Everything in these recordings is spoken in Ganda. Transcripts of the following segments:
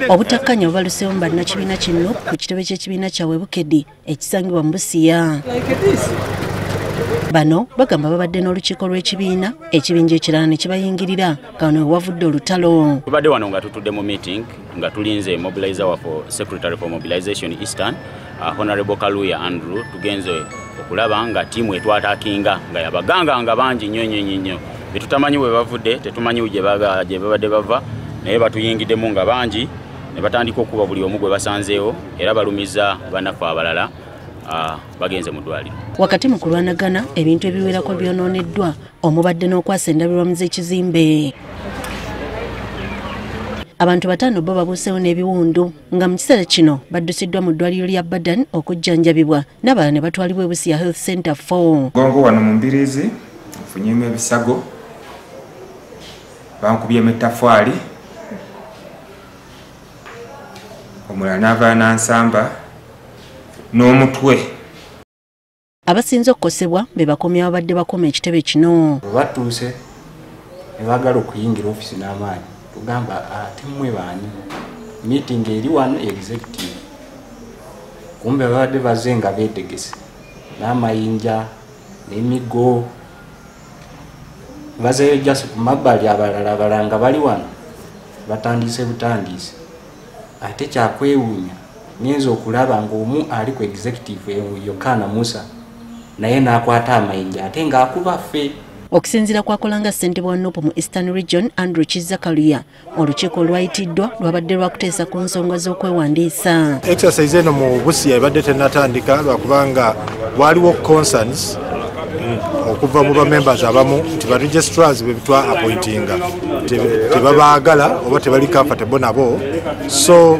Obutakkanya obubaluseewo mu bannakibiina kino ku kitebe ky'ekibiina kyabwe Bukedi ekisangibwa mu Busia. Bano bagamba babadde n'olukiiko lw'ekibiina, ekibinja ekirala ne kibayingirira kano wavudde olutalo. Tubadde wano nga tutudde mu meeting nga tulinze mobilizer waffe, Secretary for Mobilization Eastern, Honorable Kaluya Andrew. Tugenze okulaba nga ttiimu etwatakinga nga yabaganga nga bangi nnyo nnyo nnyo, betutamanyi bwe bavudde, tetumanyi gye babadde bava, naye batuyingiddemu nga bangi ne batandika okuba buli omu gwe basanzeewo, era balumiza bannaffe abalala bagenze mu ddwaliro. Wakati mu kulwanagana ebintu ebiwerako byonooneddwa omubadde n'okwasa endabirwamu z'ekizimbe. Abantu 5 bo babuuseewo n'ebiwundu nga mu kiseera kino baddusiddwa mu ddwaliro lya Badan okujjanjabibwa, n'abalala ne batwalibwa e Busia Health Center 4. Gongo wano mu mbiriizi nfunyemu ebisago, bankubyemu ettaffaali, omulala n'ava n'ansamba n'omutwe. Abasinze okukosebwa be bakomye ababadde bakoma ekitebe kino. Bwe batuuse ne baagala okuyingira ofiisi n'amaanyi, tugamba ate mmwe baani? Meeting eri wano executive. Kumbe babadde bazze nga beetegese n'amayinja n'emiggo, bazeeyo just ku mabbali, abalala abalala nga bali wano batandise butandise. Ate kyakwewuunya ngenza okulaba ng'omu ali ku executive Yokaana Musa naye n'akwata amayinja ate ng'akuba ffe. Okusinziira kwakolanga ssentebe wa NUP mu Eastern Region Andrew Kizza Kaluya, olukiiko olwayitiddwa lwabadde lwakuteesa ku nsonga z'okwewandiisa. Exercise eno mu Busia ebadde tennatandika lwakubanga waliwo concerns okuva mu bamembers abamu nti ba registrars be bitwa appointinga tebabaagala oba tebali comfortable nabo, so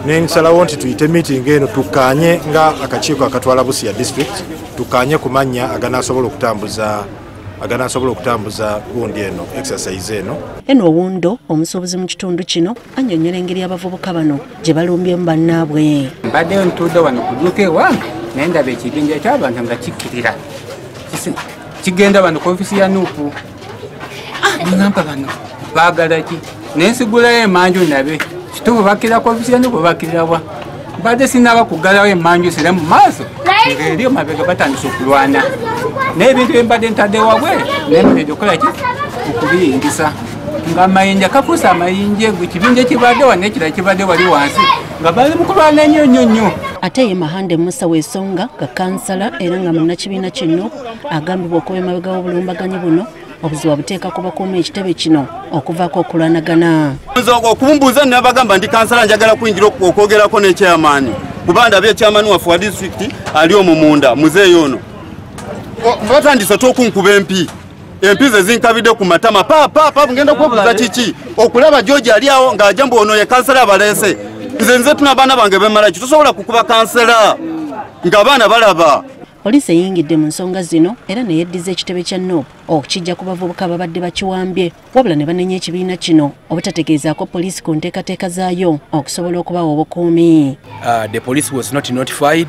nensalawo nti tuyite meeting eno tukkaanye nga akakiiko akatwala Busia district, tukkaanye ku mannya aganasobola okutambuza gundi eno exercise eno. Eno Owundo omusuubuzi mu kitundu kino annyonnyola engeri abavubuka bano gye balumbyemu bannaabwe. Mbadde ntudde wano ku dduuka ewange naye ndaba ekibinja ky'abantu nga kikkirira kigenda wano ku ofiisi ya NUP. Ngamba bano baagala ki? Nensigulayo emanju nabe kituufu bakkirira ku ofiisi ya NUP, bakkirira wa? Mbadde sinnaba kuggalawo emanju sire mu maaso ng'eri mabega batandise okulwana, naye ebintu bye mbadde ntadde wabwe nemeredde okukola ki? Okubiyingisa. Ng'amayinja kafuuse amayinja, ekibinja ekibadde wano n'ekirala kibadde wali wansi nga bali mu kulwana nnyo nnyo nnyo. Ate ye Mahande Musa Wesonga nga kansala era nga munnakibiina kino agambibwa okuba emabega w'obulumbaganyi buno, obuzibu abuteeka ku bakuuma ekitebe kino okuvaako okulwanagana. Okumbuuza nabagamba ndi kansala njagala kuyingira okwogerako ne chairman, kuba ndabye chairman waffe wa disitulikiti ali omwo munda muzeeyi ono. Batandise okunkuba empi, empi ze zinkabidde ku matama pa pa pa, ngenda kwebuuza kiki okulaba George ali awo ng'ajja mbu ono ye kansala abaleese. Nze tuna abaana bange bemala ki, tosobola kukuba kansala ng'abaana balaba. Poliisi eyingidde mu nsonga zino era ne yeddiza ekitebe kya NUP okukijja ku bavubuka ababadde bakiwambye, wabula ne banenya ekibiina kino obutategeezaako poliisi ku nteekateeka zaayo okusobola okubawa obukuumi. The police was not notified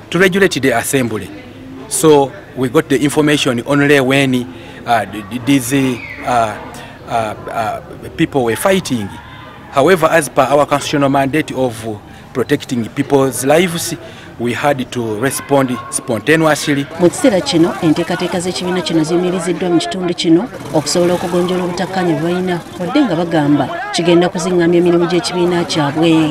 to regulate the assembly, so we got the information only when these people were fighting. However, as per our constitutional mandate of protecting people's lives, we had to respond spontaneously. Mu kiseera kino enteekateeka z'ekibiina kino ziyimiriziddwa mu kitundu kino okusobola okugonjoola obutakkaanya bwe balina, wadde nga bagamba kigenda kuzingamya emirimu gy'ekibiina kyabwe.